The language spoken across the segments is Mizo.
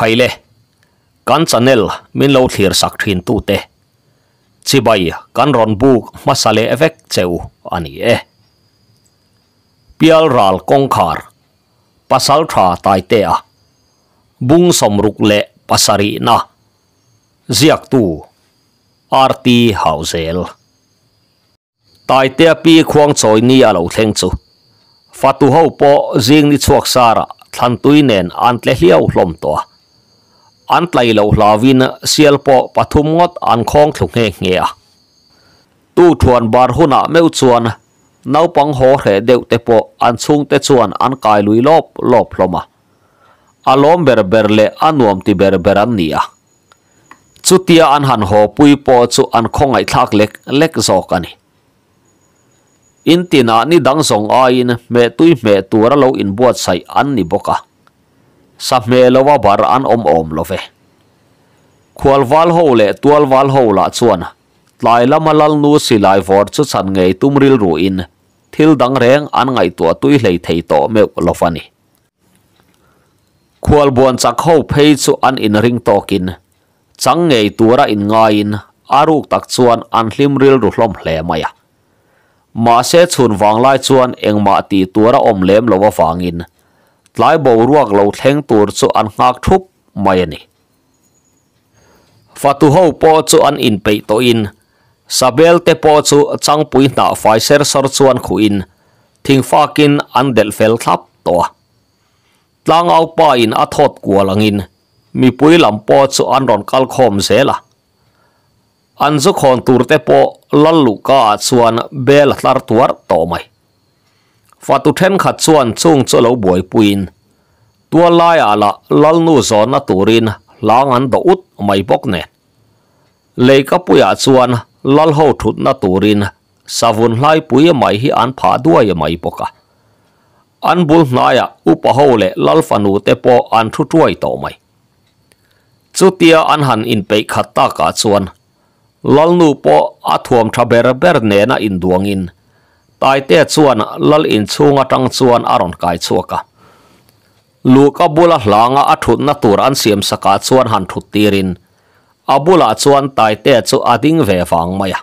Khaile, kan channel min lo thlir sak thin tute chibai kan rawn buk hmasa leh vek cheu a ni e. Pialral kawngkhar Pasaltha Taitea bung 67na ziaktu RT Hauzel. Taitea pi khuang chawi ni a lo thleng chu fatu ho pawh zing ni chhuak sara thlan tui nen an tle hliau hlawm tawh a. An tlai loh hlauin sial pawh pathum ngawt an khawng thlu nghe nghe a. Tu thuan bar hunah meuh chuan naupang haw hreh deuh te pawh an chhungte chuan an kai lui lawp lawp hlawm a. A lawm ber ber leh a nuam ti ber ber an ni a. Chutia an han haw pui pawh chu an khawngaihthlak lek lek zawk a ni. In tinah ni dang zawng aiin hmeh tui hmeh tura lo inbuatsaih an ni bawk a. Sa hmeh lova bar an awm awm lo ve. Khualval ho leh tualval ho lah chuan tlai lama Lalnu silai vawr chu chan ngei tum rilruin thil dang reng an ngaihtuah tui hlei thei tawh meuh lo va ni. Khualbuan chak ho phei chu an inring tawkin chang ngei tura inngaiin a ruk tak chuan an hlim rilru hlawm hle mai a. Mahse chhun vanglai chuan engmah tih tur a awm lem lo avangin tlai boruak lo thleng tur chu an nghak thup mai a ni. Fatu ho pawh chu an inpeih tawhin Sabel te pawh chu changpui hnah fai ser sawr chuan khuhin thingfakin an delh fel thlap tawh a. Tlangau pa in a thawt kual angin mipui lam pawh chu an rawn kal khawm zel a. An zu khawn tur te pawh lal luhka ah chuan bel a tlar tuar tawh mai. Fatu thenkhat chuan chung chu lo buaipuiin tual laiah lah lalnu zawnna turin hlang an dawh ut mai bawk nen. Leikapuiah chuan lal ho thutna turin savun hlaipui mai hi an phah duai mai bawk a. An bul hnaiah upa ho leh lal fanu te pawh an thu tuai tawh mai. Chutia an han inpeih khat takah chuan Lalnu pawh a thuam tha ber ber nena induangin Taitea chuan lal inchhung atang chuan a rawn kai chhuak a. Luka bula hlanga a thutna tur an siam sakah chuan han thut tirin a bulah chuan Taitea chu a ding ve vang mai a.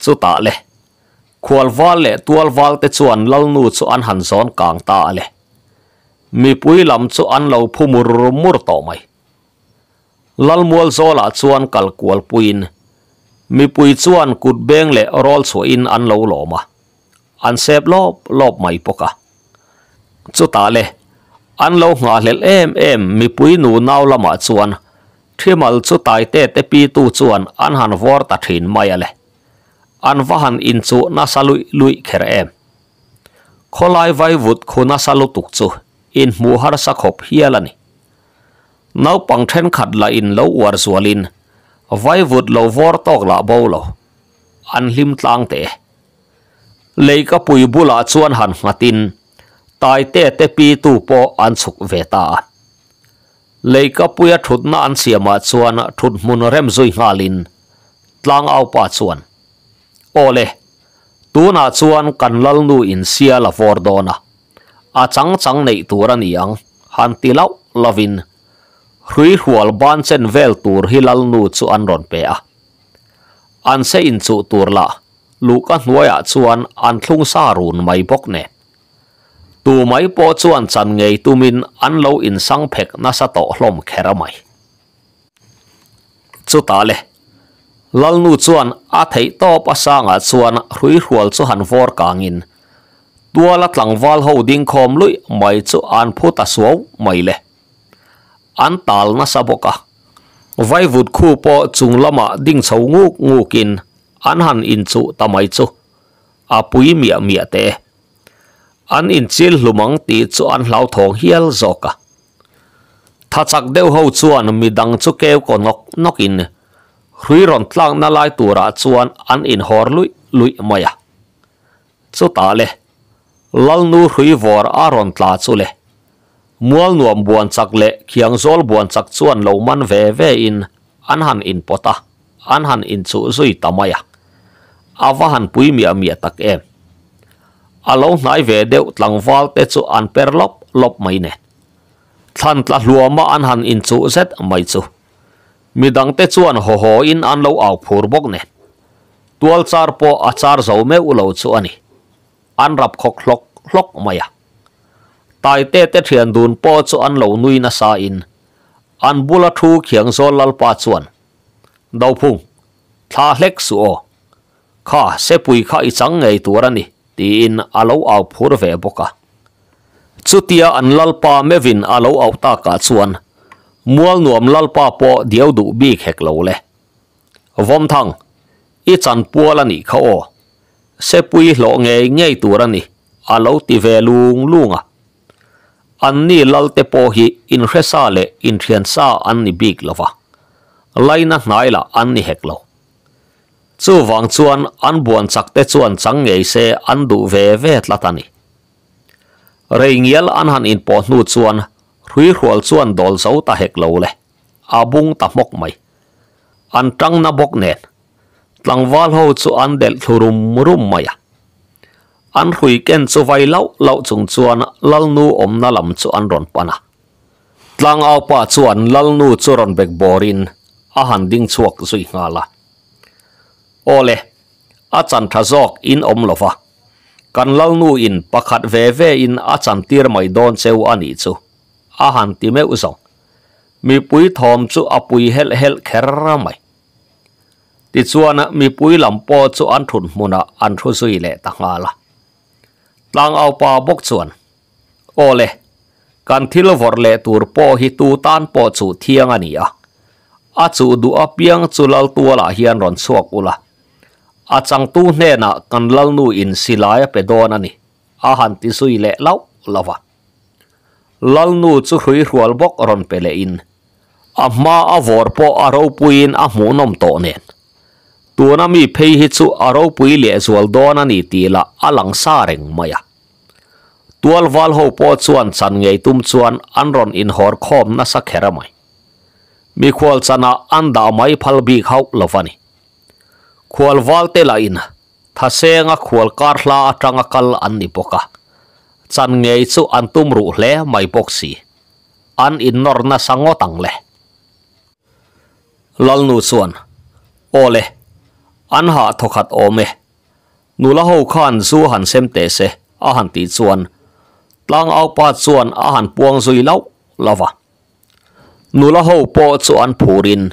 Chutah le, khualval leh tualval te chuan Lalnu chu an han zawn kang ta a le. Mipui lam chu an lo phu mur mur tawh mai. Lalmual zawlah chuan kal kual puiin mipui chuan kut beng leh rawl chhuahin an lo lawm a, an sep lawp lawp mai bawk a. Chutah le, an lo nghahhlelh em em mipui nu nau lamah chuan thimal chu taite te pitu chuan an han vawr ta thin mai a le. An va han inchuh nasa luih luih kher em. Khawlai vaivut khu nasa lutuk chu inhmuh harsa khawp hial a ni. Naupang thenkhat lah in lo uar zualin vaivut lo vawr tawk lah bo lo. An hlim tlang teh e. Leikapui bulah chuan han nghatin Taite te pitu pawh an chhuk ve ta a. Leikapuia thutna an siamah chuan thut hmun rem zui nghalin Tlangaupa chuan, Awle, tunah chuan kan Lalnu in sial a vawr dawn a, a chang chang neih tur a ni ang, han ti lauh lovin hrui hrual ban chen vel tur hi Lalnu chu an rawn pe a. An se inchuh tur lah luhka hnuaiah chuan an thlung sa run mai bawk nen. Tu mai pawh chuan chan ngei tumin an lo insang phek nasa tawh hlawm kher a mai. Chutah le, Lalnu chuan a theih tawp a sangah chuan hrui hrual chu han vawr kangin tuala tlangval ho ding khawm luih mai chu an phu ta suau mai le. An tal nasa bawk a, vaivut khu pawh chung lamah ding chho nguk ngukin an han inchuh ta mai chu a pui miah miah teh e. An inchil hlum ang tih chu an hlauthawng hial zawk a. Tha chak deuh ho chuan midang chu keu kaw nawk nawkin hrui rawn tlakna lai turah chuan an inhawr luih luih mai a. Chutah le, Lalnu hrui vawr a rawn tla chu le, mual nuam buan chak leh khiangzawl buan chak chuan lo man ve ve in an han inpawt a, an han inchuh zui ta mai a. A va han pui miah miah tak em. A lo hnai ve deuh tlangval te chu an per lawp lawp mai nen. Thlan tla hluama an han inchuh zet mai chu midangte chuan haw haw in an lo au phur bawk nen tual char pawh a char zo meuh lo chu a ni. An rap khawk hlawk hlawk mai a. Taite te thian dun pawh chu an lo nui nasa in an bula thu khiang zawl lalpa chuan Dophung, thla hlek suh aw. Kha sepui kha i chang ngei tur a ni tiin a lo au phur ve bawk a. Chutia an lalpa meuhin a lo auh takah chuan Mualnuam lalpa pawh diau duh bik hek lo le. Vawmthang, i chanpual a nih kha aw. Sepui hlawh ngei ngei tur a ni a lo ti ve lung lung a. Anni lalte pawh hi inhresa leh inthiansa an ni bik lo va, laina hnai lah an ni hek lo. Chuvang chuan an buan chak te chuan chang ngei se an duh ve ve tlat a ni. Rei ngial an han inpawh hnu chuan hruihrual chuan dawl zo ta hek lo le, a bung ta hmawk mai. An tang na bawk nen, tlangval ho chu an delh thlu rum rum mai a. An hrui ken chu vai lauh lauh chung chuan Lalnu awmna lam chu an rawn pan a. Tlangaupa chuan Lalnu chu rawn bek bawrin a han ding chhuak zui nghal a. Aw le, a chan tha zawk in awm lo va, kan Lalnu in pakhat ve ve in a chan tir mai dawn cheu a nih chu, a han ti meuh zawng. Mipui thawm chu a pui helh helh kher mai. Tichuan mipui lam pawh chu an thut hmunah an thu zui leh ta nghal a. Tlangaupa bawk chuan, Aw le, kan thil vawrh leh tur pawh hi tu tan pawh chuh thiang a ni a. A chuh duh apiang chu lal tualah hian rawn chhuak ula. A changtu hnenah kan lalnu in silai a pe dawn a ni, a han ti zui leh lauh lauh a. Lalnu chu hruihrual bawk rawn pe lehin A hma a vawr pawh a ropuiin a hmuhnawm tawh nen. Tuna mi phei hi chu a ropui lehzual dawn a ni tih lah a lang sa reng mai a. Tualval ho pawh chuan chan ngei tum chuan an rawn inhawr khawm nasa kher a mai. Mikhual chanah an dah mai phal bik hauh lo va ni. Khualval te lahin Thasenga khual kar hla atanga kal an ni bawk a, chan ngei chu an tum ruh hle mai bawk si. An innawr nasa ngawt ang le. Lalnu chuan, Aw le, an hah thawkhat awm e. Nula ho khan zu han sem teh se, a han tih chuan Tlangaupa chuan a han puang zui lauh lauh a. Nula ho pawh chu an phurin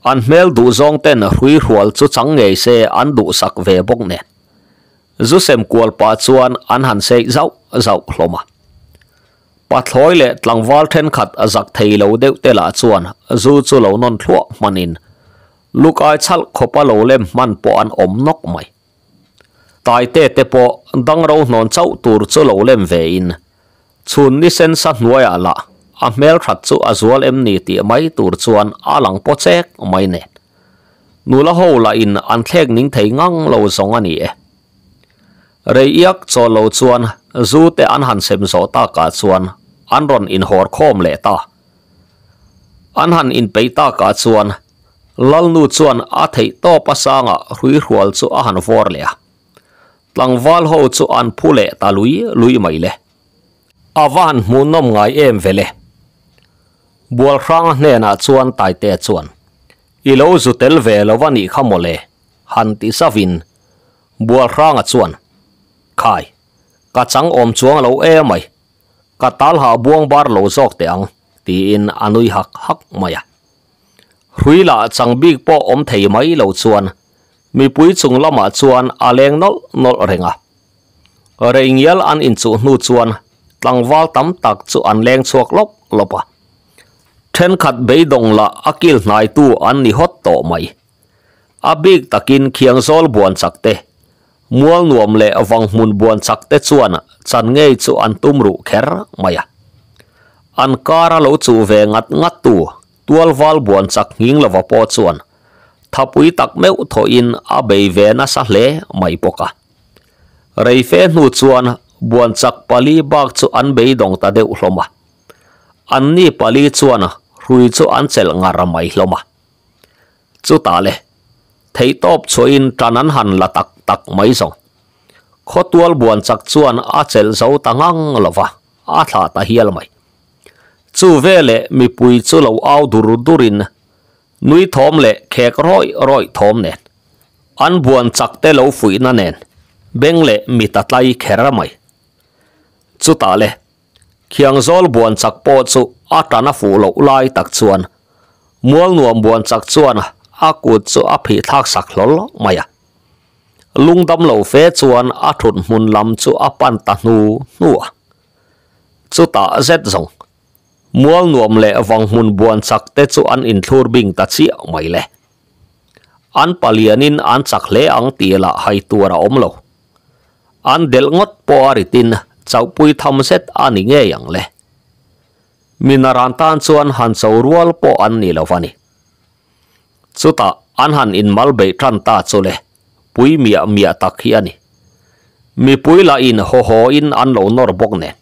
an hmel duhzawng ten hruihrual chu chang ngei se an duhsak ve bawk nen. Zu sem kual pah chuan an han seih zauh zauh hlawm a. Pathlawi leh tlangval thenkhat a zak thei lo deuh te lah chuan zu chu lo nawn thluah hmanin lukai chhalh khawpa lo lem hman pawh an awm nawk mai. Taite te pawh dangro hnawn chauh tur chu lo lem ve in chhun ni sen sa hnuaiah lah a hmelthat chu a zual em ni tih mai tur chuan a lang paw chek mai nen. Nula ho lah in an thlek ning thei ngang lo zawng a ni e. Rei iak chawl lo chuan zu te an han sem zawh takah chuan an rawn inhawr khawm leh ta. An han inpeih takah chuan Lalnu chuan a theih tawp a sangah hruihrual chu a han vawr leh a. Tlangval ho chu an phu leh ta lui lui mai le. A va han hmuhnawm ngai em ve le. Bualhranga hnenah chuan Taitea chuan, I lo zu tel ve lo a nih kha mawle, han ti savin Bualhranga chuan, Khai, ka chang awm chuang lo e mai, ka tal hah buang bar lo zawk teh ang, tiin a nui hak hak mai a. Hrui lah chang bik pawh awm thei mai lo chuan mipui chung lamah chuan a leng nawlh nawlh reng a. Rei ngial an inchuh hnu chuan tlangval tam tak chu an leng chhuak lawp lawp a. Thenkhat beidawng lah a kil hnaitu an ni hawt tawh mai. A bik takin Khiangzawl buan chak te, mual nuam leh vang hmun buan chak te chuan chan ngei chu an tum ruh kher mai a. An kar a lo chuh ve ngat ngat tu tualval buan chak nghing lova pawh chuan thapui tak meuh thawhin a bei ve nasa hle mai bawk a. Rei fe hnu chuan buan chak pali bak chu an beidawng ta deuh hlawm a. Anni pali chuan hrui chu an chelh ngar mai hlawm a. Chutah le, theihtawp chhuahin tan an han la tak tak mai zawng. Khawtual buan chak chuan a chelh zo ta ngang lo va, a thlah ta hial mai. Chu veleh mipui chu lo au dur durin nui thawm leh khek rawih rawih thawm nen an buan chak te lo fuihna nen beng leh mit a tlai kher mai. Chutah le Khiangzawl buan chak pawh chu a tan a fuh loh lai tak chuan Mualnuam buan chak chuan a kut chu a phih thlak sak hlawl mai a. Lungdam lo fe chuan a thut hmun lam chu a pan ta hnu hnu a. Chutah zet zawng Mualnuam leh Vanghmun buan chak te chu an inthlur bing ta chiah mai le. An palianin an chak hle ang tih lah hai tur a awm lo. An delh ngawt pawh a ritin chauhpui tham zet a ni ngei ang le. Minaran tan chuan han cho rual pawh an ni lo va ni. Chutah an han inmal beih tan ta chu le, pui miah miah tak hi a ni. Mipui lah in haw haw in an lo nawr bawk nen.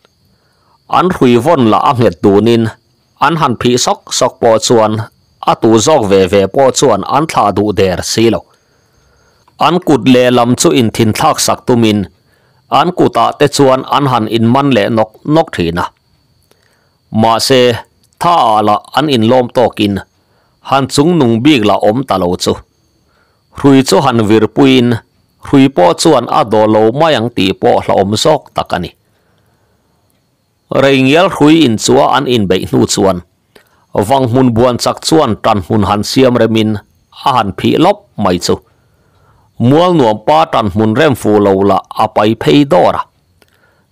An hrui vawn lah a nghet dunin an han phih sawk sawk pawh chuan a tu zawk ve ve pawh chuan an thlah duh der si lo. An kut lehlam chu inthinthlak sak tumin an kutah te chuan an han inman leh nawk nawk thin a. Mahse, tha ah lah an inlawm tawkin han chungnung bik lah awm ta lo chu. Hrui chu han virpuiin hrui pawh chuan a daw lo mai ang tih pawh hlauhawm zawk tak a ni. Reingial hrui in chua an inbeih hnu chuan Vanghmun buan chak chuan tanhmun han siam remin a han phih lawp mai chu. Mualnuam pa tanhmun rem fu lo lah a pai phei dawr a.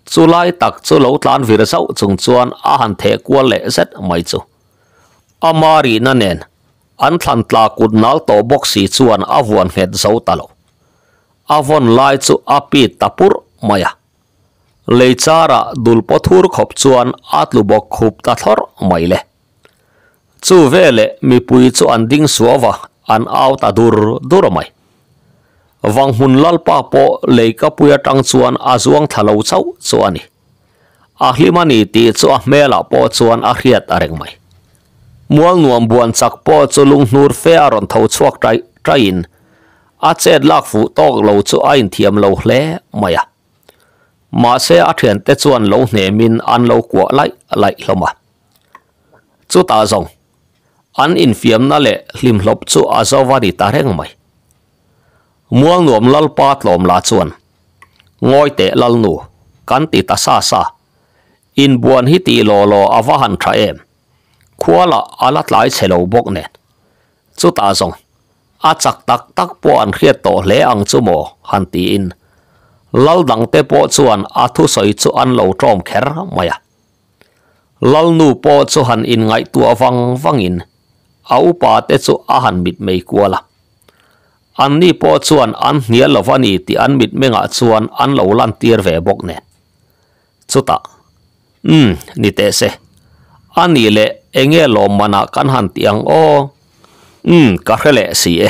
Chulai tak chu lo tlan vir zauh chung chuan a han theh kual leh zet mai chu. Ama rihna nen an thlan tla kut nal tawh bawk si chuan a vuan nghet zo ta lo. A vawn lai chu a pit ta purh mai a. Lei chara dul paw thur khawp chuan a tlu bawk khup ta thlawrh mai le. Chu veleh mipui chu an ding suau a, an au ta dur dur mai. Vanghmun Lalpa pawh lei kapui atang chuan a zuang thla lo chauh chu a ni. A hlim a ni tih chu a hmelah pawh chuan a hriat a reng mai. Mualnuam buan chak pawh chu lunghnur fe a rawn tho chhuak taih taihin a chet lak fuh tawk lo chu a inthiam lo hle mai a. Mahse a thiante chuan lo hnemin an lo kuah laih laih hlawm a. Chutah zawng an infiamna leh hlimhlawp chu a zo va ni ta reng mai. Mualnuam Lalpa tlawmla chuan, Ngawi teh Lalnu, kan ti ta sa sa. Inbuan hi tih law law a va han tha em. Khualah a la tlai chhe lo bawk nen. Chutah zawng A chak tak tak pawh an hriat tawh hle ang chu maw? han tiin Lal dangte pawh chuan a thusawi chu an lo ṭawm kher mai a. Lalnu pawh chu han inngaihtuah vang vangin a upa te chu a han mitmei kual a. Anni pawh chuan an hnial lo va ni tih an mitmengah chuan an lo lantir ve bawk nen. Chutah, Umm, ni teh se. A nih leh enge lawmmanah kan han tih ang aw? Umm, ka hre leh si e.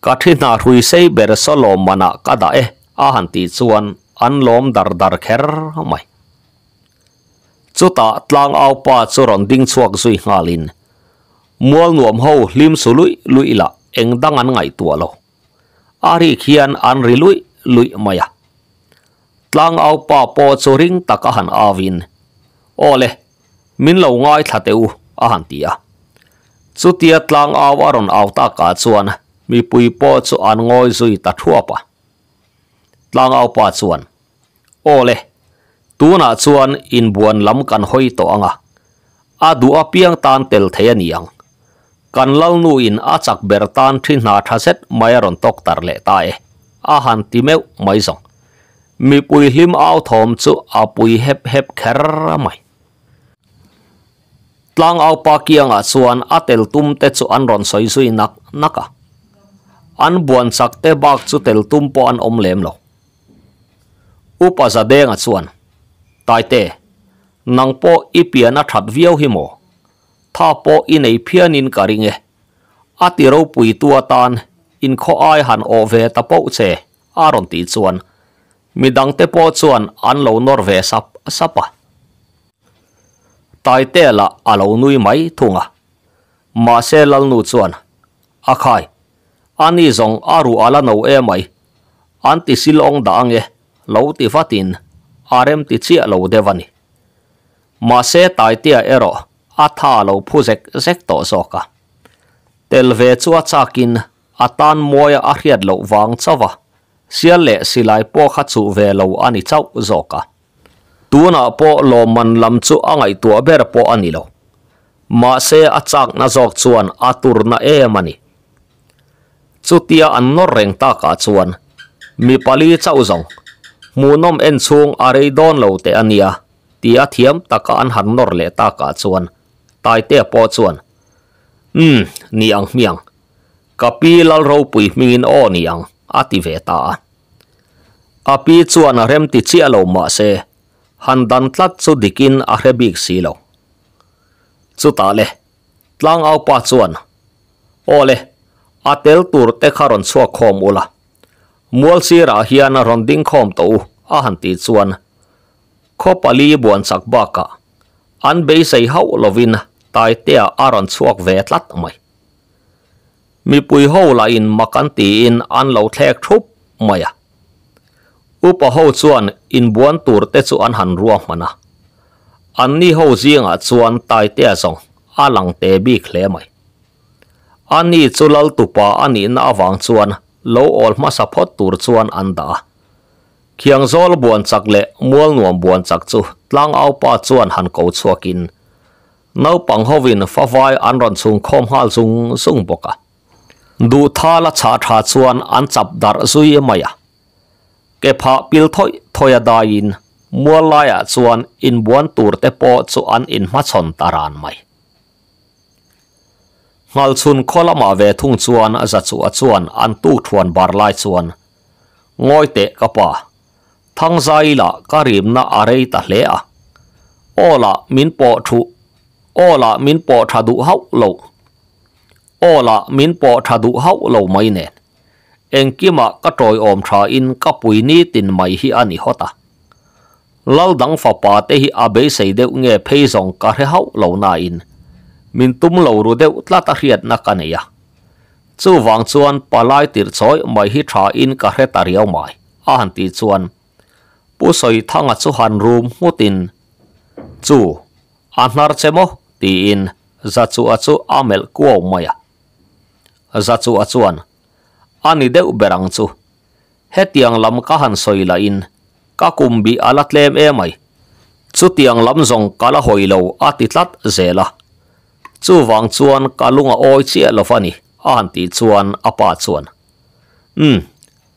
Ka thi hna hrui sei ber saw lawmmanah ka dah e, a han tih chuan an lawm dar dar kher mai. Chutah tlangaupa chu rawn ding chhuak zui nghalin, Mualnuam ho hlim su luih luih lah eng dang an ngaihtuah lo. A rik hian an ri luih luih mai a. Tlangau pa pawh chu ring tak a han au in, Aw le, min lo ngaithla teh u, a han ti a. Chutia tlangau a rawn au takah chuan mipui pawh chu an ngawi zui ta thuap a. Tlangau pa chuan, Aw le, tunah chuan inbuan lam kan hawi tawh ang a, a duh apiang tan tel thei a ni ang. Kan Lalnu in a chak ber tan thi hna tha zet mai a rawn tawk tar leh ta e, a han ti meuh mai zawng. Mipui hlim au thawm chu a pui hep hep kher mai. Tlangau pa kiangah chuan a tel tum te chu an rawn sawi zui nak nak a. An buan chak te bak chu tel tum pawh an awm lem lo. Upa Zadenga chuan, Taite, nang pawh i pian a that viau hi maw? Tha pawh i nei phianin ka ring e. A ti ropui tu atan inkhaw ai han awh ve ta poh che, a rawn tih chuan midangte pawh chuan an lo nawr ve sap sap a. Taite lah a lo nui mai thung a. Mahse Lalnu chuan, A khai, ani zawng a ruh a la no emai, an ti silawng dah ange, lo ti vatin a rem ti chiah lo deuh a ni. Mahse Taitea erawh. a tha a lo phu zek zek tawh zawk a. Tel ve chu a chakin a tan mawi a hriat loh vang chauh a, sial leh silai pawh kha chuh ve lo a ni chauh zawk a. Tunah pawh lawmman lam chu a ngaihtuah ber pawh a ni lo. Mahse a chakna zawk chuan a turna em a ni. Chutia an nawr reng takah chuan mi pali chauh zawng hmuhnawm en chhung a rei dawn lo teh a nia tia thiam taka an han nawr leh takah chuan Taitea pawh chuan Umm, ni ang hmiang. Ka pi Lalropui hmingin aw ni ang a ti ve ta a. A pi chuan a rem ti chiah lo mahse han dan tlat chu dikin a hre bik si lo. Chutah le, tlangaupa chuan, Aw le, a tel tur te kha rawn chhuak khawm ula, mual sirah hian rawn ding khawm tawh u a han tih chuan khaw pali buan chak bakah an beisei hauh lovin Taitea a rawn chhuak ve tlat mai. Mipui ho lahin mak an tiin an lo thlek thup mai a. Upa ho chuan inbuan tur te chu an han ruahman a. Anni ho zingah chuan Taitea zawng a lang te bik hle mai. Ani chu lal tupa a nihna avang chuan lo awl hmasa phawt tur chuan an dah a. Khiangzawl buan chak leh Mualnuam buan chak chu tlangaupa chuan han ko chhuakin Naupang hovin favai an rawn chhung khawm nghal zung zung bawk a. Duhtha la chhah tha chuan an chap darh zui mai a. Ke phah pil thawih thawih a daiin mual laiah chuan inbuan tur te pawh chu an inhmachhawn ta ran mai. Nghalchhun khaw lamah ve thung chuan Zachuah chuan an tuk thuan bar lai chuan, Ngawi teh ka pa, Thangzai lah ka rimna a rei ta hle a. Aw lah min pawh thu, aw lah min pawh tha duh hauh lo. Aw lah min pawh tha duh hauh lo mai nen. Engkimah ka tawiawm tha in ka pui nitin mai hi a ni hawt a. Lal dang fapa te hi a beisei deuh nge phei zawng ka hre hauh lo nain min tum lo ru deuh tlat a hriatna ka nei a. Chuvang chuan palai tirh chawi mai hi tha in ka hre ta riau mai. A han tih chuan Pu Sawithanga chu han rum nghutin, Chu, a hnar che maw? tiin Zachua chu a melh kuau mai a. Zachua chuan, A ni deuh ber ang chu. Hetiang lam ka han sawi lahin ka kum bih a la tlem emai. Chutiang lam zawng ka la hawi lo a ti tlat zel a. Chuvang chuan ka lung a awi chiah lo va ni, a han tih chuan a pa chuan, Umm,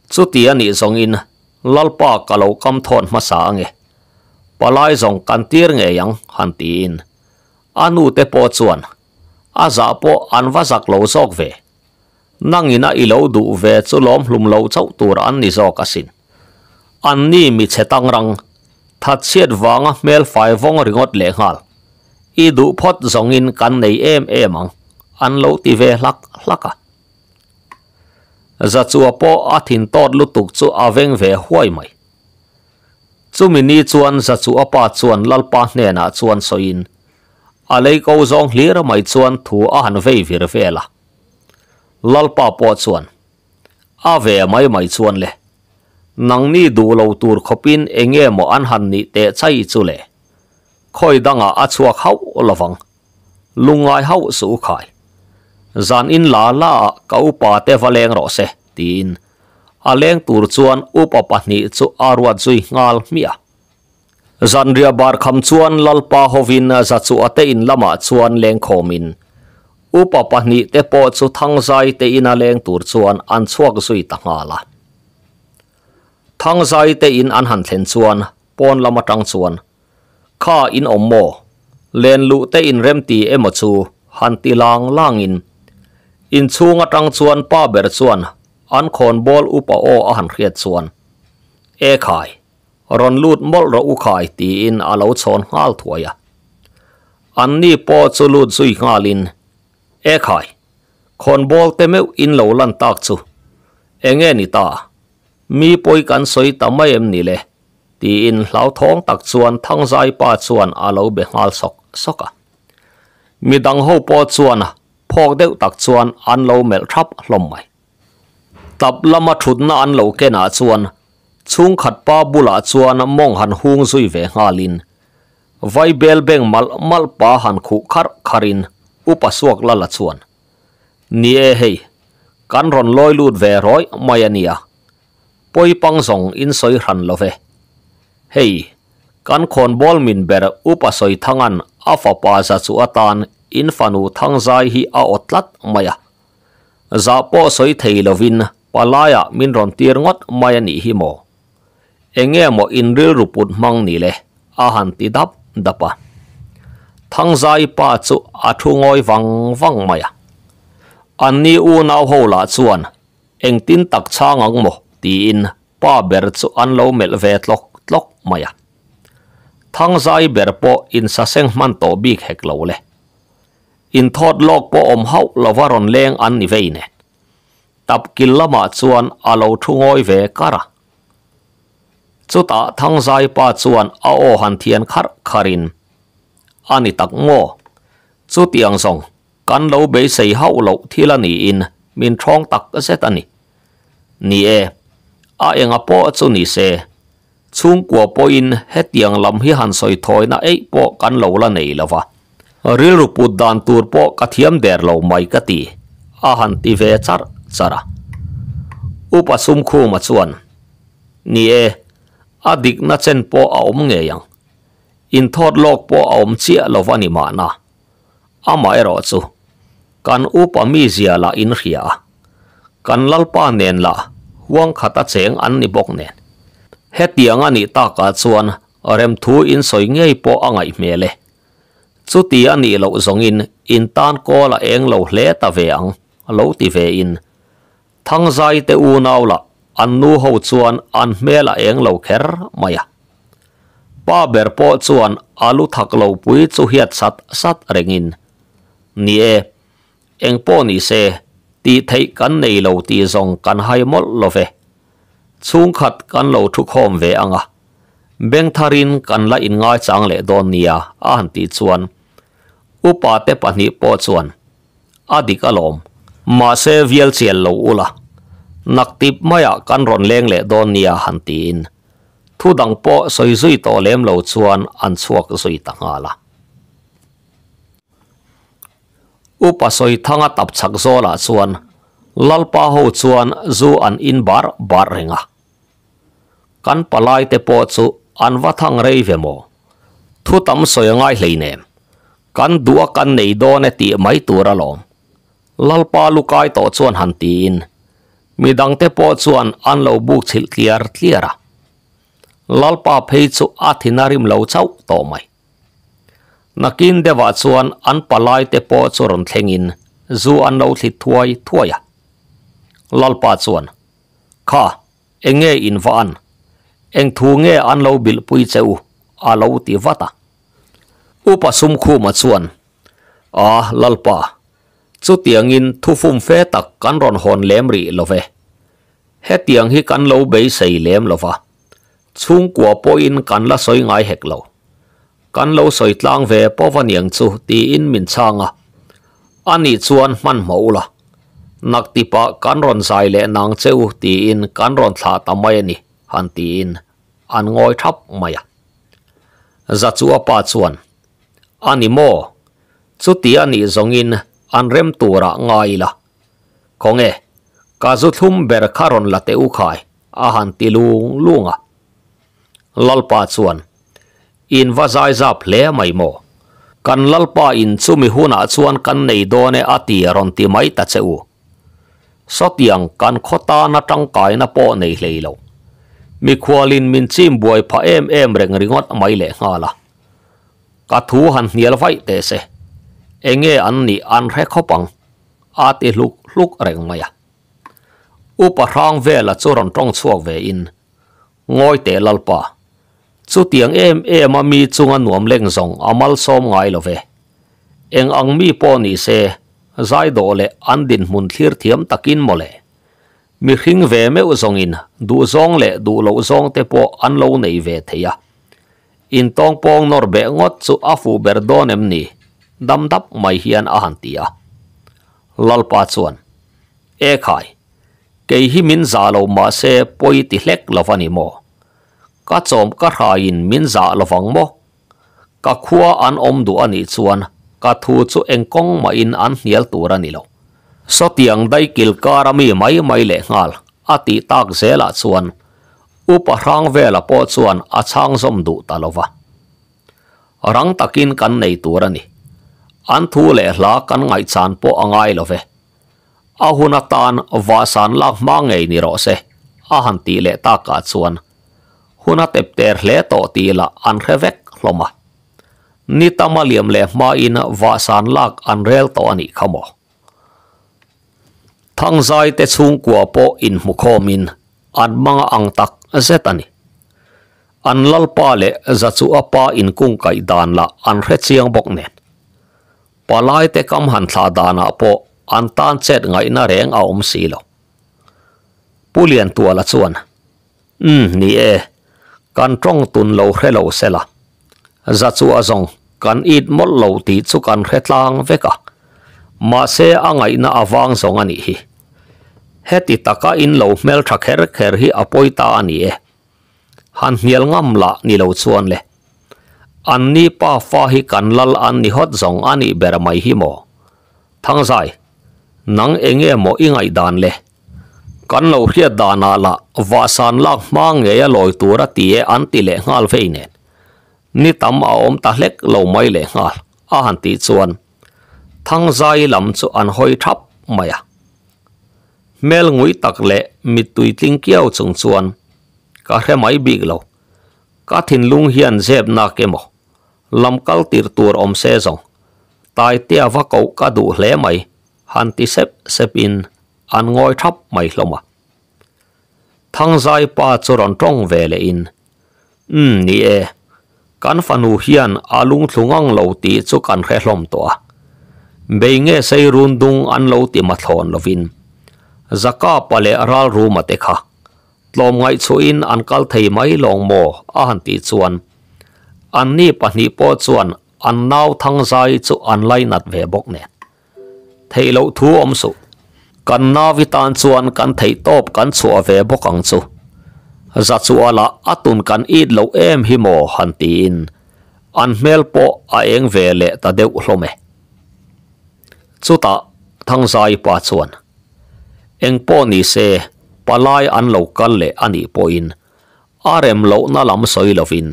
Chuti a nih zawngin Lalpa ka lo kam thawn hmasa ange. Palai zawng kan tir ngei ang han tiin a nu te pawh chuan a zah pawh an va zak lo zawk ve. Nangina i lo duh ve chu lawm hlum lo chauh tur an ni zawk asin. An ni mi chhe tangrang, thatchhiat vanga hmel fai vawng ringawt lehnghal. I duh phawt zawngin kan nei em em ang an lo ti ve hlak hlak a. Zachua pawh a thin tawt lutuk chu a veng ve huai mai. Chumi ni chuan Zachua pa chuan Lalpa hnenah chuan sawiin, a lei ko zawng hlir mai chuan thu a han vei vir vel a. Lalpa pawh chuan, A ve mai mai chuan le, nangni duh lo tur khawpin enge maw an han nih teh chai chu le, khawi dangah a chhuak hauh lovang. Lungngai hauh suh u khai. Zan in la la ah ka upa te va leng rawh se, tiin a leng tur chuan upa pahnih chu a ruat zui nghal hmiah. Zanriah bar kham chuan Lalpa hovin Zachuah te in lamah chuan leng khawmin upa pahnih te pawh chu Thangzai te ina leng tur chuan an chhuak zui ta nghal a. Thangzai te in an han thlen chuan pawn lam atang chuan Kha in awm maw? Len luh te in rem ti emaw chu han ti lang langin inchhung atang chuan pa ber chuan an khawnbawl upa aw a han hriat chuan E khai, rawn lut mawlh rawh u khai tiin a lo chhawn nghal thuai a. Anni pawh chu lut zui nghalin E khai, khawnbawl te meuh in lo lan tak chu enge ni ta? Mi pawi kan sawi ta mai em ni le? Tiin hlauthawng tak chuan Thangzai pa chuan a lo be nghal sawk sawk a. Midang ho pawh chuan phawk deuh tak chuan an lo melh thap hlawm mai. Tap lama thutna an lo kenah chuan chhungkhat pa bulah chuan mawng han hung zui ve nghalin. Vaibel beng malh malh pa han khuh kharh kharh in Upa Suak Lala chuan, Ni e hei, kan rawn lawi lut ve rawih mai a nia, pawi pang zawng in sawi hran lo ve. Hei, kan khawnbawl min ber Upa Sawithanga'n a fapa za chu atan in fanu Thangzai hi a awt tlat mai a. Zah pawh sawi thei lovin palaiah min rawn tir ngawt mai a nih hi maw? Enge maw in rilru put hmang ni le? a han ti dap dap a. Thangzai pa chu a thu ngawi vang vang mai a. Anni unau ho lah chuan engtin tak chhang ang maw tiin pa ber chu an lo melh ve tlawk tlawk mai a. Thangzai ber pawh insaseng hman tawh bik hek lo le. Inthawt lawk pawh awm hauh lova rawn leng an ni vei nen. Tap kil lamah chuan a lo thu ngawi ve kar a. Chutah Thangzai pa chuan a aw han thian kharh kharhin, A ni tak maw? Chutiang zawng kan lo beisei hauh loh thil a niin min thawng tak zet a ni. Ni e, a enga pawh chu ni se, chhungkua pawhin hetiang lam hi han sawi thawina eih pawh kan lo la nei lo va, rilru put dan tur pawh ka thiam der lo mai ka ti, a han ti ve charh charh a. Upa Sumkhuma chuan, Ni e, a dikna chen pawh a awm ngei ang. Inthawt lawk pawh a awm chiah lo va ni mahna. Amaherawh chu, kan upa mizia lah in hria a, kan Lalpa nen lah huang khata cheng an ni bawk nen. Hetiang a nih takah chuan remthu in sawi ngei pawh a ngaih hmel e. Chuti a nih loh zawngin in tan kawl a eng lo hle ta ve ang, lo ti ve in. Thangzai te unau lah an nu ho chuan an hmel a eng lo kher mai a. Pa ber pawh chuan a lu thak lo pui chu hiat sat sat rengin, Ni e, eng pawh ni se, tih theih kan nei lo tih zawng kan hai mawlh lo ve. Chhungkhat kan lo thu khawm ve ang a, beng tharin kan la inngaichang leh dawn nia a han tih chuan upa te pahnih pawh chuan, A dik alawm. Mahse vial chial lo ula, naktip maiah kan rawn leng leh dawn nia han tiin thu dang pawh sawi zui tawh lem lo chuan an chhuak zui ta nghal a. Upa Sawithanga tap chhak zawlah chuan Lalpa ho chuan zu an in bar bar reng a. Kan palai te pawh chu an va thang rei ve maw? Thu tam sawi a ngai hleinem. Kan duh a kan nei dawn e tih mai tur alawm. Lalpa lu kai tawh chuan han tiin midangte pawh chuan an lo buk chhilh tliar tliar a. Lalpa phei chu a thin a rim lo chauh tawh mai. Nakin deuhah chuan an palai te pawh chu rawn thlengin zu an lo thlit thuai thuai a. Lalpa chuan, Kha, eng nge in va an? Eng thu nge an lo bilhpui che u? a lo ti vat a. Upa Sumkhuma chuan, A, Lalpa, chutiangin thufum fe tak kan rawn hawn lem rih lo ve. Hetiang hi kan lo beisei lem lo va, chhungkua pawhin kan la sawi ngai hek lo. Kan lo sawi tlang ve pawh aniang chu tiin min chhang a, ani chuan hmanhmawh ula, naktipah kan rawn zai leh nang che u tiin kan rawn thlah ta mai a ni, han tiin an ngawi thap mai a. Zachua pa chuan, A ni maw? Chuti a nih zawngin an rem turah ngai ila. Khawnge, ka zu thlum ber kha rawn la teh u khai, a han ti lung lung a. Lalpa chuan, In va zai zap hle mai maw? Kan Lalpa in chumi hunah chuan kan nei dawn e a ti rawn ti mai ta che u. Sawtiang kan khaw tana tangkaina pawh nei hlei lo. Mikhualin min chim buai phah em em reng ringawt mai leh nghal a. Ka thu han hnial vaih teh se. Enge an nih an hre khawp ang, a ti hluk hluk reng mai a. Upa hrang vela chu rawn tawng chhuak ve in, Ngawi teh Lalpa, chutiang em em a mi chunga nuam leng zawng a malsawm ngai lo ve. Eng ang mi pawh ni se, zaidawh leh an dinhmun thlir thiam takin maw le. Mihring ve meuh zawngin duhzawng leh duh loh zawng te pawh an lo nei ve thei a. Intawngpawng nawr beh ngawt chu a fuh ber dawn em ni? Dam dap mai hian a han ti a. Lalpa chuan, E khai, kei hi min zah lo mahse pawi ti hlek lo va ni maw? Ka chawm ka hraiin min zah lovang maw? Ka khua an awm duh a nih chuan ka thu chu eng kawng mahin an hnial tur a ni lo. Sawtiang daikil kar a mi mai mai lehnghal a tih tak zelah chuan Upa Hrangvela pawh chuan a chhang zawm duh ta lo va. Rang takin kan nei tur a ni. An thu leh hla kan ngaihchan pawh a ngai lo ve. A hun atan vahsan lak hma ngei ni rawh se, a han tih leh takah chuan hun a tep ter hle tawh tih lah an hre vek hlawm a. Ni tam a liam leh hmain vahsan lak an rel tawh a nih kha maw? Thangzai te chhungkua pawh inhmukhawmin an manga ang tak zet a ni. An lalpa leh Zachuha pa inkungkaih dan lah an hre chiang bawk nen. Palai te kam han thlah danah pawh an tan chet ngaihna reng a awm si lo. Pu Liantuala chuan, Umm, ni e, kan tawng tun lo hre lo se la. Za chu a zawng, kan it mawlh lo tih chu kan hre tlang vek a. Mahse a ngaihna a vang zawng a nih hi. Heti taka in lo hmeltha kher kher hi a pawi ta a ni e. Han hnial ngam lah ni lo chuan le. An ni pa fa hi kan lal an ni hawt zawng a nih ber mai hi maw? Thangzai, nang enge maw i ngaihdan le? Kan lo hriat danah lah vahsan lak hma ngei a lawi tur a ti e an ti leh nghal vei nen. Ni tam a awm ta hlek lo mai leh nghal a han tih chuan Thangzai lam chu an hawi thap mai a. Hmel ngui tak leh mittui tling kiau chung chuan ka hre mai bik lo. Ka thinlung hian zep nak emaw lam kal tir tur awm se zawng Taitea va koh ka duh hle mai han ti sep sep in an ngawi thap mai hlawm a. Thangzai pa chu rawn tawng ve leh in Umm ni e, kan fanu hian a lungthlu ngang lo tih chu kan hre hlawm tawh a. Bei nge sei run dung an lo ti mathlawn lovin Zaka pa leh Ralruma te kha tlawmngaih chhuahin an kal thei mai lawng maw a han tih chuan anni pahnih pawh chuan an nau Thangzai chu an lainat ve bawk nen. Theih loh thu awm suh. Kan nauvi tan chuan kan theih tawp kan chhuah ve bawk ang chu. Zachuala a tun kan it loh em hi maw han tiin an hmel pawh a eng ve leh ta deuh hlawm e. Chutah Thangzai pa chuan eng pawh ni se palai an lo kal leh a nih pawhin a rem lohna lam sawi lovin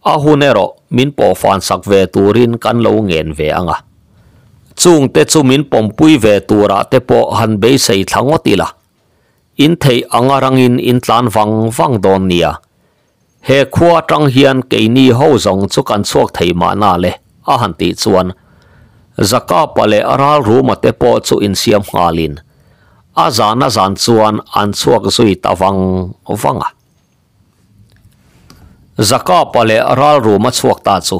A hun erawh min pawhfan sak ve turin kan lo ngen ve ang a. Chungte chu min pawmpui ve turah te pawh han beisei thla ngawt ila. In theih anga rangin in tlan vang vang dawn nia. He khua atang hian keini ho zawng chu kan chhuak thei mahna le a han tih chuan Zakapa leh Ralruma te pawh chu insiam nghalin a zan a zan chuan an chhuak zui ta vang vang a. Zakapa leh Ralruma chhuak ta chu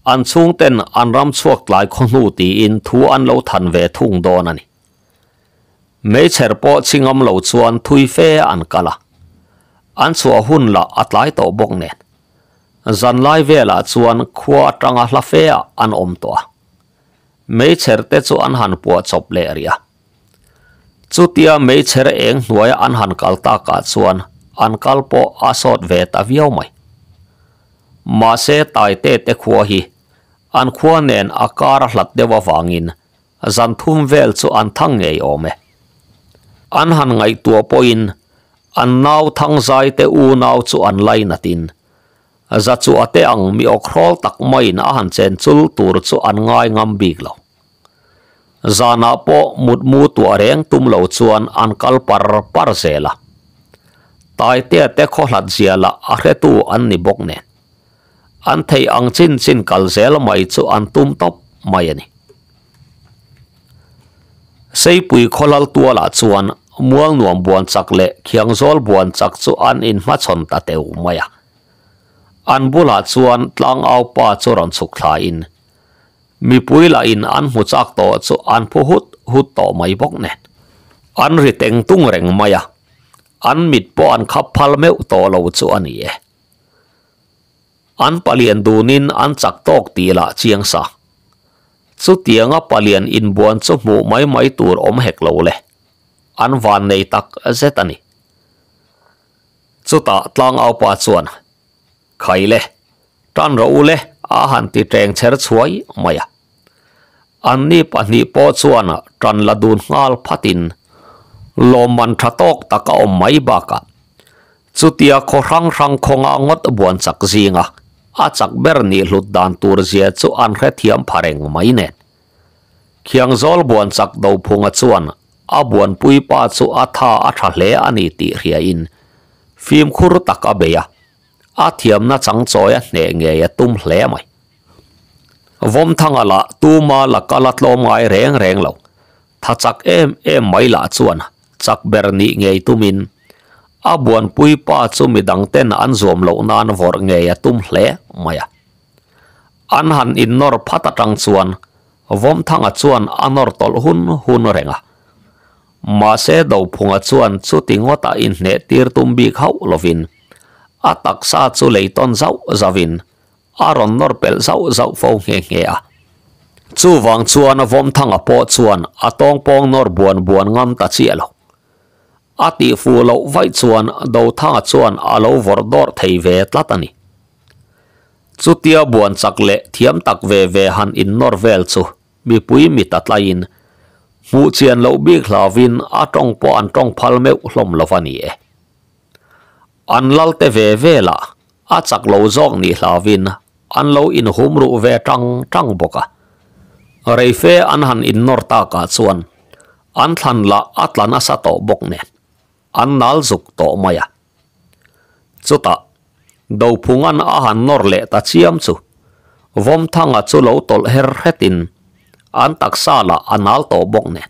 an chhungten an ram chhuak tlai khaw hnu tiin thu an lo than ve thung dawn a ni. Meichher pawh chhingam lo chuan thui fe an kal a, an chhuah hun lah a tlai tawh bawk nen. Zanlai velah chuan khua atanga hla fe ah an awm tawh a, meichher te chu an han puah chawp leh rih a. Chutia meichher eng hnuaia an han kal takah chuan an kal pawh a sawt ve ta viau mai. Mahse Taite te khua hi an khua nen a kar a hlat deuh avangin zan thum vel chu an thang ngei awm e. An han ngaihtuah pawhin an nau thangzai te unau chu an lainatin Zachuah te ang mi awkhrawl tak maiin a han chen chul tur chu an ngai ngam bik lo. Zanah pawh mutmu tuah reng tum lo chuan an kal par par zel a. Taitea te khaw hlat zia lah a hretu an ni bawk nen. An theih ang chin chin kal zel mai chu an tum tawp mai a ni. Seipui khawlal tualah chuan Mualnuam buan chak leh Khiangzawl buan chak chu an inhmachhawn ta teu mai a. An bulah chuan tlangau pa chu rawn chhuk thlain mipui lahin an hmu chak tawh chu an phu hut hut tawh mai bawk nen. An ri teng tung reng mai a, an mit pawh an khap phal meuh tawh lo chu a ni e. An palian dunin an chak tawk tih lah chiang sa. Chutianga palian inbuan chu hmuh mai mai tur awm hek lo le. An van nei tak zet a ni. Chutah tlangau pa chuan, Khai le, tan rawh u le A han ti ṭeng chher chhuai mai a. Anni pahnih pawh chuan ṭan la dun nghal phatin lawmman ṭha tawk tak a awm mai bakah chutia khaw hrang hrang khawnga ngawt buan chak zinga a chak ber nih hlut dan tur zia chu an hrethiam pha reng mai nen. Khiangzawl buan chak Dophunga chuan a buanpui pa chu a tha a tha hle a ni tih hriain fimkhur tak a bei a, a thiamna changchawi a hneh ngei a tum hle mai. Vawmthanga lah tuma la kal a tlawm ngai reng reng lo, tha chak em em mai lah chuan chak ber nih ngei tumin a buanpui pa chu midang ten an zuam loh nan vawrh ngei a tum hle mai a. An han innawr phat atang chuan Vawmthanga chuan a nawr tawlh hun hun reng a. Mahse Dophunga chuan chuti ngawta inhneh tir tum bik hauh lovin a taksa chu lei tawn zauh zauhin a rawn nawr pelh zauh zauh fo nghe nghe a. Chuvang chuan Vawmthanga pawh chuan a tawngpawng nawr buan buan ngam ta chiah lo. A tihfuh loh vaih chuan Dothanga chuan a lo vawrh dawrh thei ve tlat a ni. Chutia buan chak leh thiam tak ve ve han innawr vel chu mipui mit a tlaiin hmuh chian loh bik hlauvin a tawng pawh an tawng phal meuh hlawm lo a ni e. An lal te ve ve lah a chak lo zawk nih hlauvin an lo inhum ruh ve tang tang bawk a. Reife an han innawr takah chuan an thlan lah a tla nasa tawh bawk nen an nal zuk tawh mai a. Chutah, Dophunga'n a han nawr leh ta chiam chu Vawmthanga chu lo tawlh her hretin an taksa lah a nal tawh bawk nen.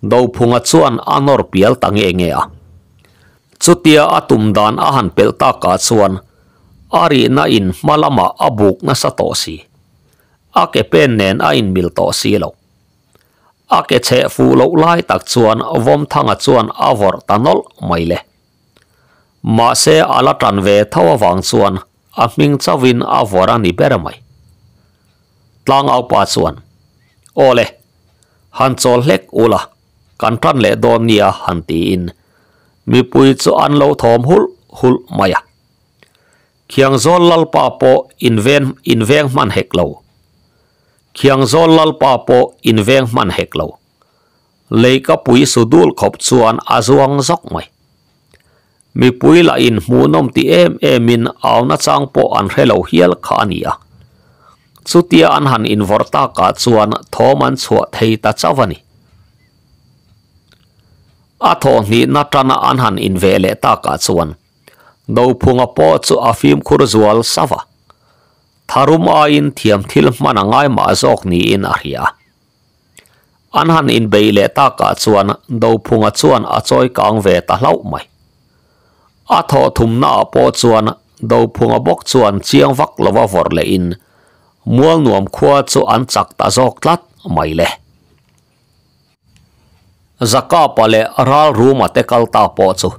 Dophunga chuan a nawr pial ta nge nge a. Chutia a tum dan a han pelh takah chuan a rihna in hma lamah a buk nasa tawh si. A ke pen nen a inmil tawh si lo. A ke chheh fuh loh lai tak chuan Vawmthanga chuan a vawrh ta nawlh mai le. Mahse a la tan ve tho avang chuan a hming chauhin a vawrh a ni ber mai. Tlangaupa chuan, Aw le, han chawl hlek ula, kan tan leh dawn nia han tiin mipui chu an lo thawm hulh hulh mai a. Khiangzawl Lalpa pawh inven inveng hman hek lo. Khiangzawl Lalpa pawh inveng hman hek lo. Leika pui su dul khawp chuan a zuang zawk mai. Mipui lah in hmuhnawm ti em em in au nachang pawh an hre lo hial kha a ni a. Chutia an han invawrh takah chuan thawm an chhuah thei ta chauh a ni. A thawhhnihna tana an han inveh leh takah chuan Dophunga pawh chu a fimkhur zual sauh a. Tharum aiin thiam thil hman a ngai mah zawk niin a hria. An han inbei leh takah chuan Dophunga chuan a chawi kang ve ta hlauh mai. A thawh thumnaah pawh chuan Dophunga bawk chuan chiang vak lova vawrh lehin Mualnuam khua chu an chak ta zawk tlat mai le. Zakapa leh Ralruma te kal ta pawh chu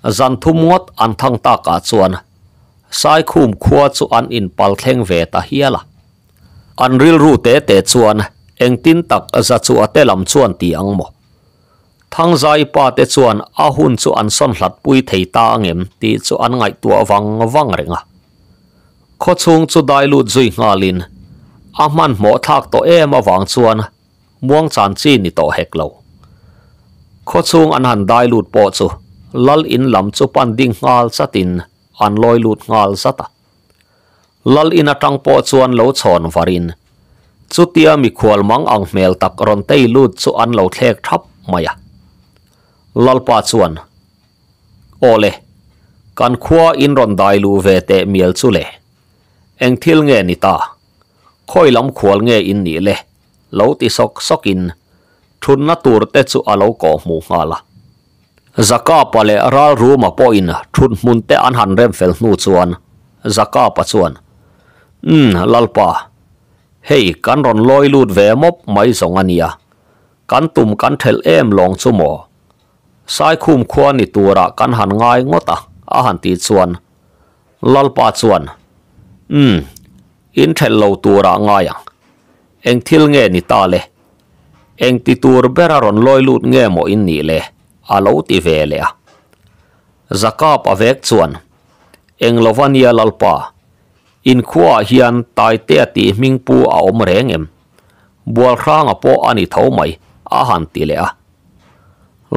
zan thum ngawt an thang takah chuan Saikhum khua chu an inpal thleng ve ta hial a. An rilru te te chuan engtin tak Zachua te lam chuan ti ang maw? Thangzai pa te chuan a hun chu an sawn hlat pui thei ta angem tih chu an ngaihtuah vang vang reng a. Khawchhung chu dai lut zui nghalin a hmanhmawh thlak tawh em avang chuan muang chan chi ni tawh hek lo. Khawchhung an han dai lut pawh chu lal in lam chu pan ding nghal chatin an lawi lut nghal zat a. Lal in atang pawh chuan lo chhawn varin chutia mikhual mang ang hmel tak rawn tei lut chu an lo thlek thap mai a. Lalpa chuan, Aw le, kan khua in rawn dai luh ve teh mial chu le. Eng thil nge ni ta? Khawi lam khual nge in nih le? Lo ti sawk sawkin thutna tur te chu a lo kawh hmuh nghal a. Zakapa leh Ralruma pawhin thut hmun te an han rem fel hnu chuan Zakapa chuan, Umm, Lalpa, hei kan rawn lawi lut ve mawp mai zawng a nia, kan tum kan thelh em lawng chu maw? Saikhum khua ni turah kan han ngai ngawt a, a han tih chuan Lalpa chuan, Umm, in thelh lo turah ngai ang. Eng thil nge ni ta le? Eng ti tur bera rawn lawi lut nge maw in nih le? A lo ti ve leh a. Zakap a vek chuan, Eng lova nia Lalpa? In khuaah hian Taitea tih hming pu a awm reng em? Bualhranga pawh a ni tho mai, a han ti leh a.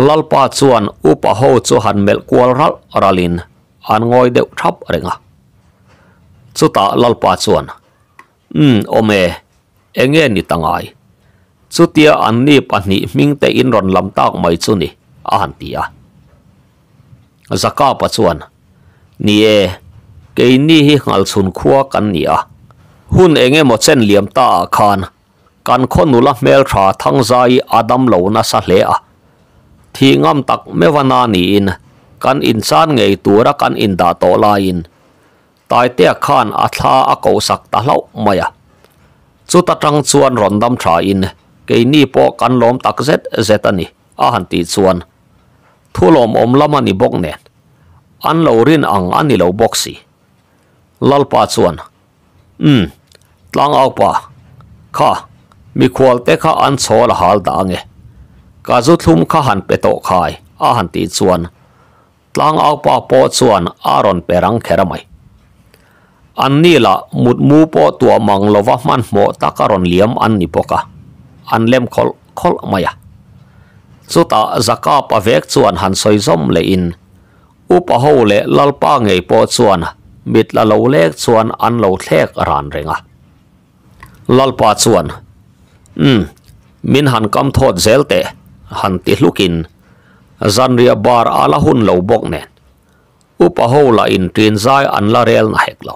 Lalpa chuan upa ho chu han melh kual ralh ralhin an ngawi deuh thap reng a. Chutah Lalpa chuan, Umm, awm e, enge ni ta ngai? Chutia anni pahnih hmingte in rawn lam tak mai chu ni, a han ti a. Zakapa chuan, Ni e, keini hi Nghalchhun khua kan ni a. Hun eng emaw chen liam ta ah khan kan khaw nula hmeltha Thangzai a dam lo nasa hle a. Thih ngam tak meuh a na niin kan inchan ngei tura kan indah tawh laiin Taitea khan a thla a kohsak ta hlauh mai a. Chuta tang chuan rawn dam thain keini pawh kan lawm tak zet zet a ni a han tih chuan thu lawmawm lam a ni bawk nen an lo rin ang a ni lo bawk si. Lalpa chuan Umm tlangaupa kha mikhual te kha an chhawl a hal dah ange ka zu thlum kha han pe tawh khai a han tih chuan Tlangaupa pawh chuan a rawn pe rang kher a mai. An ni lah mutmu pawh tuah mang lova hmanhmawh tak a rawn liam an ni bawk a, an lem khawlh khawlh mai a. Chutah Zakapa vek chuan han sawi zawm lehin Upa ho leh Lalpa ngei pawh chuan mit la lo lek chuan an lo thlek ran reng a. Lalpa chuan, Umm, min han kam thawt zel teh, han ti hlukin zanriah bar a la hun lo bawk nen upa ho lah in ṭin zai an la rel na hek lo.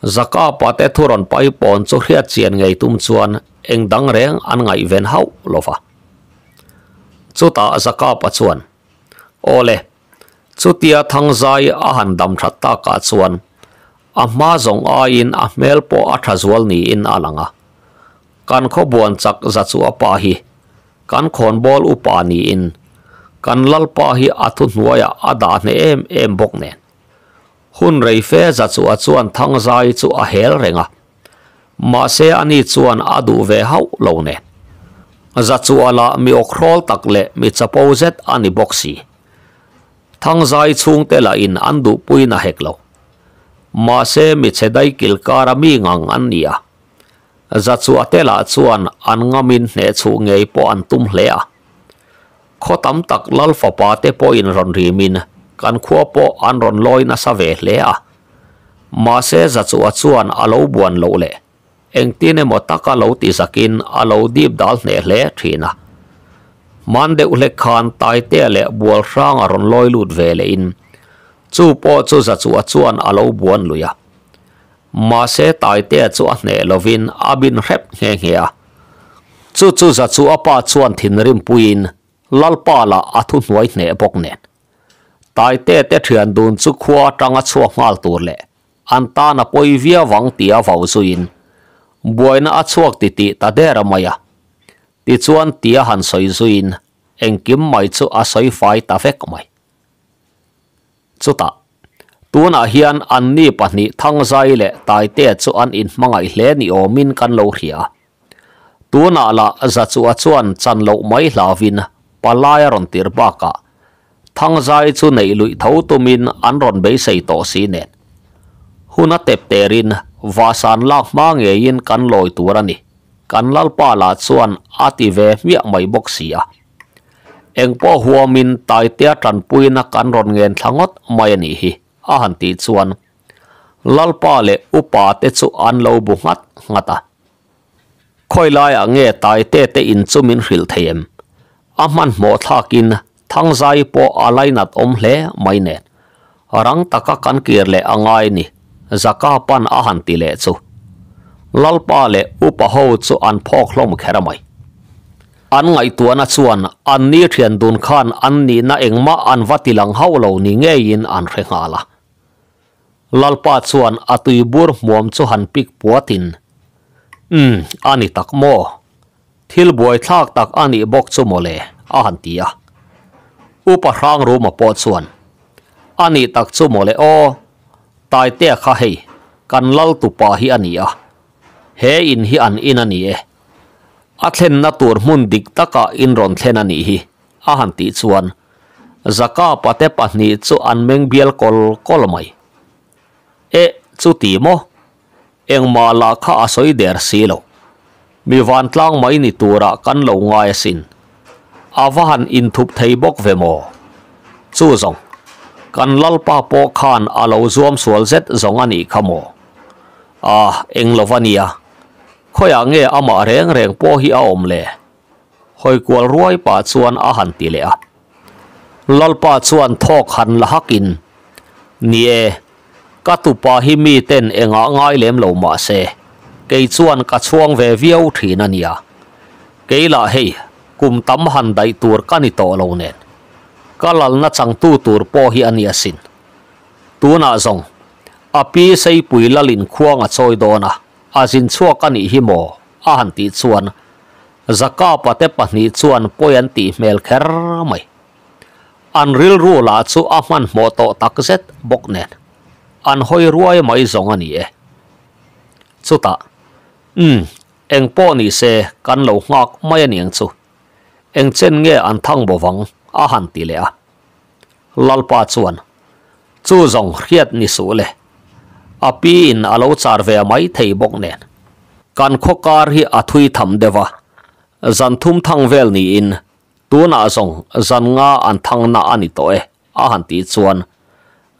Zakapa te thu rawn pai pawn chu hriat chian ngei tum chuan eng dang reng an ngaihven hauh lo va. Chutah Zakapa chuan, Awle, chutia Thangzai a han dam that takah chuan A hma zawng aiin a hmel pawh a tha zual niin a lang a. Kan khawbuan chak za chu a pa hi kan khawnbawl upa niin kan lalpa hi a thuhnuaiah a dah hneh em em bawk nen. Hun rei fe za chu a chuan Thangzai chu a hel reng a. Mahse ani chuan a duh ve hauh lo nen. Za chu a lah mi awkhrawl tak leh mi chapo zet a ni bawk si. Thangzai chhungte lahin an duhpuiin a hek lo. Mahse mi chhe dai kil kara mi ngang an ni a. Zachuahte lah chuan an ngamin hnehchhuh ngei pawh an tum hle a. Khaw tam tak lal fapa te pawhin rawn rimin kan khua pawh an rawn lawi nasa ve hle a. Mahse Zachuah chuan a lo buan loh leh engtin emaw taka lo ti zakin a lo dip dal hneh hle thin a. Hman deuh hlek khan Taitea leh Bualhrang a rawn lawi lut ve lehin chu pawh chu Zachuah chuan a lo buan lui a. Mahse Taitea chu a hneh lovin a bin hrep nghe nghe a. Chu chu Zachuah pa chuan thinrim puiin Lalpa lah a thuhnuai hneh bawk nen. Taitea te thian dun chu khua atanga chhuak nghal tur leh An tan a pawi viau ang tia vau zuiin buaina a chhuak titih ta der a mai a. Tichuan tia han sawi zuiin engkim mai chu a sawi fai ta vek mai. Chutah, tunah hian anni pahnih Thangzai leh Taitea chu an inhmangaih hle ni awmin kan lo hria a. Tunah lah Zachua chuan chan loh mai hlauvin palai a rawn tir bakah Thangzai chu neih luih tho tumin an rawn beisei tawh si nen. Hun a tep terin vahsan lak hma ngeiin kan lawi tur a ni, kan Lalpa lah chuan a ti ve hmiah mai bawk si a. Engpawh huamin Taitea tanpuina kan rawn ngen thla ngawt mai a nih hi, a han tih chuan Lalpa leh upa te chu an lo bu nghat nghat a. Khawi laiah nge Taite te in chu min hrilh thei em? A hmanhmawh thlakin Thangzai pawh a lainat awm hle mai nen. Rang taka kan kir leh a ngai ni, Zaka pan a han ti leh chu. Lalpa leh upa ho chu an phawk hlawm kher mai. An ngaihtuahna chuan an ni thian dun khan an nihna engmah an va ti lang hauh lo ni ngeiin an hre nghal a. Lalpa chuan a tuibur hmuam chu han pik puatin, Umm, a ni tak maw? Thil buaithlak tak a nih bawk chu mawle, a han ti a. Upa Hrangruma pawh chuan, A nih tak chu mawle aw, Taitea kha hei, kan lal tupa hi a ni a. He in hi an in a ni e. A thlenna tur hmun dik takah in rawn thlen a nih hi, a han tih chuan Zaka pate pahnih chu an meng bial kawl kawl mai. Eh! Chuti maw? Engmah lah kha a sawi der si lo. Mi vantlang mai ni turah kan lo ngai asin. A va han inthup thei bawk ve maw? Chu zawng, kan Lalpa pawh khan a lo zuam sual zet zawng a nih kha maw? A, eng lo va nia. Khawiah nge amah reng reng pawh hi a awm le? Hawikual ruai pah chuan a han ti leh a. Lalpa chuan thawk han la hakin, Ni e, ka tupa hi miten engah ngai lem lo mah se, kei chuan ka chhuang ve viau thin a nia. Kei lah hei, kum tam han daih tur ka ni tawh lo nen. Ka lalna changtu tur pawh hi a ni asin. Tunah zawng, a pi Seipui lalin khuang a chawi dawn a, a zin chhuak a nih hi maw? a han tih chuan Zakapa te pahnih chuan pawi an tih hmel kher mai. An rilru lah chu a hmanhmawh tawh tak zet bawk nen an hawi ruai mai zawng a ni e. Chutah, Umm, eng pawh ni se kan lo nghak mai a niang chu. Eng chen nge an thang bo vang? a han ti leh a. Lalpa chuan, Chu zawng hriat ni suh le. A pi in a lo char ve mai thei bawk nen. Kan khaw kar hi a thui tham deuh a, zan thum thang vel niin tunah zawng zan nga an thang na a ni tawh e a han tih chuan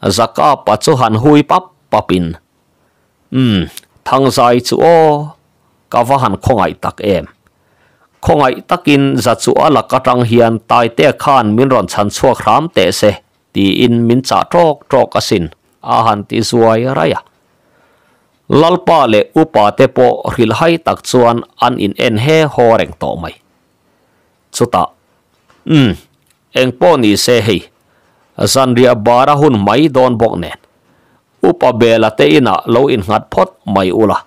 Zakapa chu han hui pap pap in, Umm, Thangzai chu aw, ka va han khawngaih tak em. Khawngaih takin za chu a lak atang hian Taite khan min rawn chhan chhuak hram teh se tiin min chah tawk tawk asin a han ti zuai raih a. Lalpa leh upa te pawh hrilhhai tak chuan an in en he haw reng tawh mai. Chutah, Umm, eng pawh ni se hei, zanriah bara hun mai dawn bawk nen, upa Bela te inah lo innghat phawt mai ula,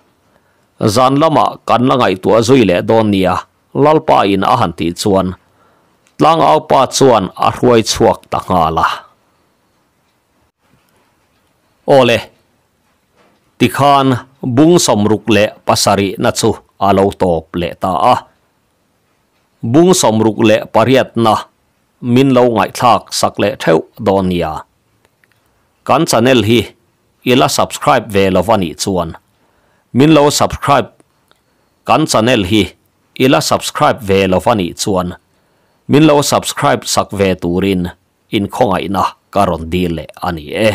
zan lamah kan la ngaihtuah zui leh dawn nia, Lalpa in a han tih chuan Tlangaupa chuan a hruai chhuak ta nghal a. Awle, tikhan bung sawmruk leh pasarihna chu a lo tawp leh ta a. Bung 68na min lo ngaihthlak sak leh theuh dawn nia. Kan channel hi i la subscribe ve lo va nih chuan min lo subscribe Kan channel hi i la subscribe ve lo va nih chuan min lo subscribe sak ve turin inkhawngaihna ka rawn dil leh a ni e.